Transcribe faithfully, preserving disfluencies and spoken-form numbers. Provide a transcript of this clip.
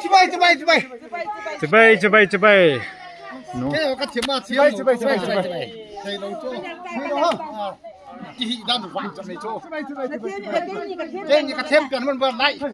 Chibai, chibai, chibai. Chibai, chibai, chibai. Chibai, chibai, chibai. No. Chibai, chibai, chibai, chibai. Thei lo chu. Thei lo ha. Kihi dan vang cha me chu. Chibai, chibai, chibai. Kei ni ka them pian man ba lai.